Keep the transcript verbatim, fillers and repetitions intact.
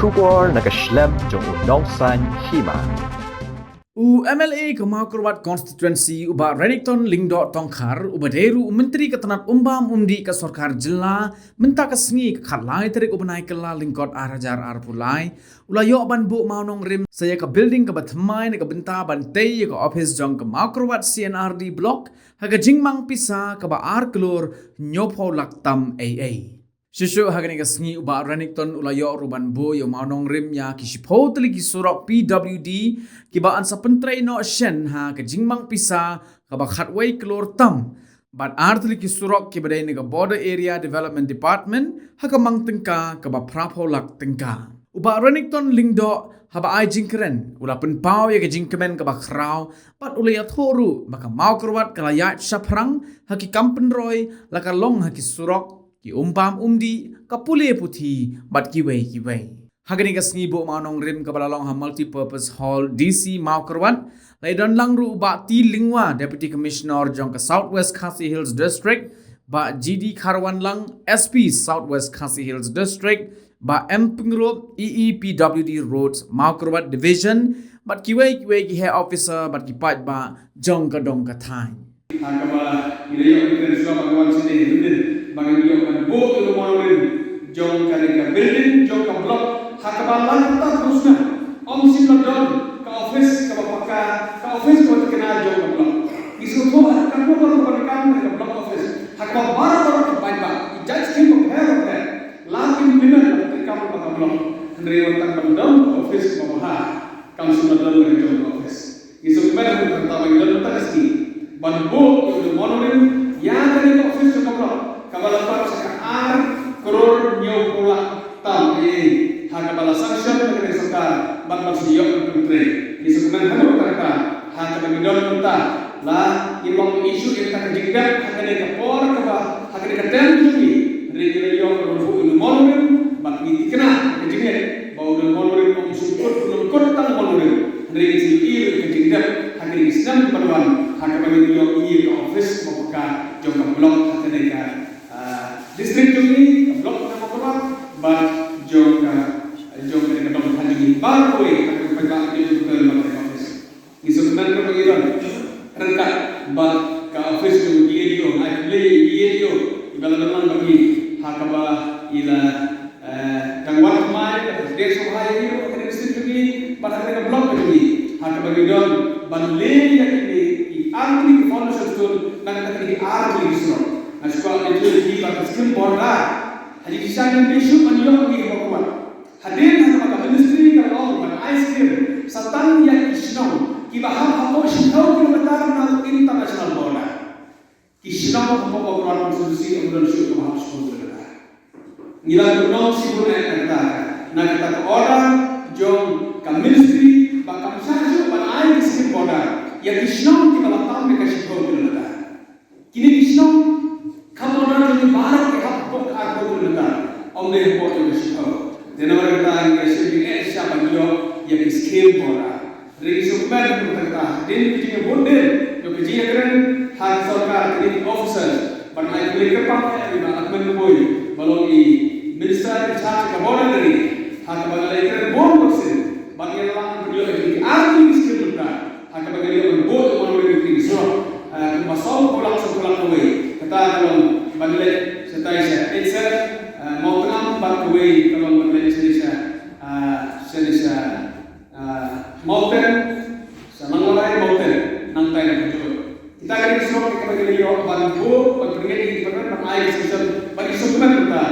Khubor na ka shlem jong u nongsaiñ hima. U M L A ka Mawkyrwat Constituency u Bah Renikton Lyngdoh Tongkhar, uba dei ruh u Myntri ka tnat umbam umdih ka sorkar jylla, mynta ka sngi ka khatlai tarik u bnai Kyllalyngkot ar hajar arphew lai, u la ïoh ban buh mawnongrim sa ïa ka building kaba thymmai na ka bynta ban tei ïa ka ophis jong ka Mawkyrwat C and R D Block ha ka jingmang pisa kaba ar klur hynñiewphew lak tam eiei. Shuh shuh ha kane ka sngi u Bah Renikton u la ïoh ruh ban buh ïa u mawnongrim ïa ki shiphew tylli ki surok P W D kiba yn sa pyntrei noh shen ha ka jingmang pisa kaba khatwei klur tam, bad ar tylli ki surok kiba dei na ka Border Area Development Department ha ka mang tyngka kaba phraphew lak tyngka. U Bah Renikton Lyngdoh haba ai jingkren u la pynpaw ïa ka jingkmen kaba khraw bad u la ïathuh ruh ba ka Mawkyrwat ka la ïaid shaphrang ha ki kam pynroi, la ka long ha ki surok, ki umbam umdih, ka pule puthi bad kiwei kiwei. Ha kane ka sngi buh mawnongrim kaba la long ha Multipurpose Hall, D C Mawkyrwat, la ïadon lang ruh u Bah T Lyngwa, Deputy Commissioner jong ka South West Khasi Hills District, Bah G D Kharwanlang, S P South West Khasi Hills District, Bah M Pyngrope, E E P W D Roads Mawkyrwat Division, bad kiwei kiwei ki heh officer bad ki paidbah jong ka dong ka thaiñ. Ha kaba ngi la ïoh ban kren shuwa ba ngi wan shane, hynrei ba ngi ïoh ban buh ïa u mawnongrim jong kane ka building jong ka block ha kaba la ka ta khusna ym shym la don ka office kaba paka, ka office kaba thikna jong ka block. Ngi sngewthuh ha ka block kaba thikna ka block office ha kaba baroh baroh ki paidbah ki jait skim bapher bapher la ki implement bad ki kam ba ka block. Hynrei wat tang ban don ka office kaba bha kam shym la don ka jong ka office. Ngi sngewkmen ha ka kyrteng ba ngi don mynta ka sngi ban buh ïa u mawnongrim ïa kane ka office jong ka block kaba la pap sha ka ar klur hynñiewphew lak tam eiei, ha kaba la sanction na kane ka sorkar bad ban sa ïoh ban pyntrei. Ngi sngewkmen ha ka kyrteng ha kaba ngi don mynta, la ngi long issue ïa kata ka jingdep ha kane ka por kaba, ha kane ka term jong ngi, hynrei ngi la ïoh ban buh ïa u mawnongrim bad ngi thikna ha ka jingngeit ba u mawnongrim um shym kut, um kut tang mawnongrim, hynrei ngi sa ïohi ruh ïa ka jingdep ha kine ki snem kiban wan ha kaba ngin ïohi ïa ka office kaba paka jong ka block ha kane ka, ah, district jong ngi, ka block ka Mawkyrwat bad jong ka, jong kane ka dong ka thaiñ jong ngi baroh kawei ha kaba pynbha ïa ka jong ka office. Ngi sngewkmen ruh ba ngi don ryngkat bad ka office jong u D L E O, ai khublei ïa u D L E O iba la don lang bad ngi ha kaba i la, eh, dang wad thymmai bad ka dei sngewbha ïa ngi ruh ha kane ka district jong ngi bad ha kane ka block jong ngi ha kaba ngi don ban leh ïa kine ki ar tylli ki foundation stone na kata kine ki ar tylli ki surok. Nga sngewkwah ban ïathuh ïa phi ba ka skim border ha jingshisha ngim dei shuh ban ïoh ngi ha Mawkyrwat. Hadien ba ka ministry ka la ong ban ai skim sa tang ïa ki shnong kiba hap hapoh shiphew kilometer na international border. Ki shnong hapoh Mawkyrwat constituency ym don shuh kaba hap shiphew kilometer. Ngi la kynnoh shibun eh na kata, na kata ka order jong ka ministry ba kam shah shuh ban ai ki skim border ïa ki shnong kiba la tam ïa ka shiphew kilometer. Kine ki shnong ka border jong ngi baroh ki hap hapoh ka arphew kilometer, ym dei hapoh jong ka shiphew. Te namar kata ngi la shim jingeh shisha ban ïoh ïa ki skim border. Hynrei ngi sngewkmen kumta kata, hadien ka jingïabud dien jong ka jingïakren ha ka sorkar, kine ki officers ban ai khublei kyrpang ïa i Bah Lahkmen Rymbui ba long i Minister in charge ka border area, ha kaba ngi la ïakren bun bun sien bad ngi la lah ban ïoh ïa ki ar tylli ki skim border. Ha kaba ngi la ïoh ban buh ïa u mawnongrim ïa kine ki surok, eh, kumba sawphew lak, sawphew lak kawei. Kata ka long ban leit shatai sha Itsack, eh, Mawtnam, bad kawei ka long ban leit shatai sha, eh, shatai sha, eh, Mawten, sha Nangwarai, Mawten, nangtai na Pynjulor. Kita kine ki surok kaba ngi la ïoh ban buh, ban pynngeit ïa ki department ban ai ka suggestion bad ki suggestion mynta.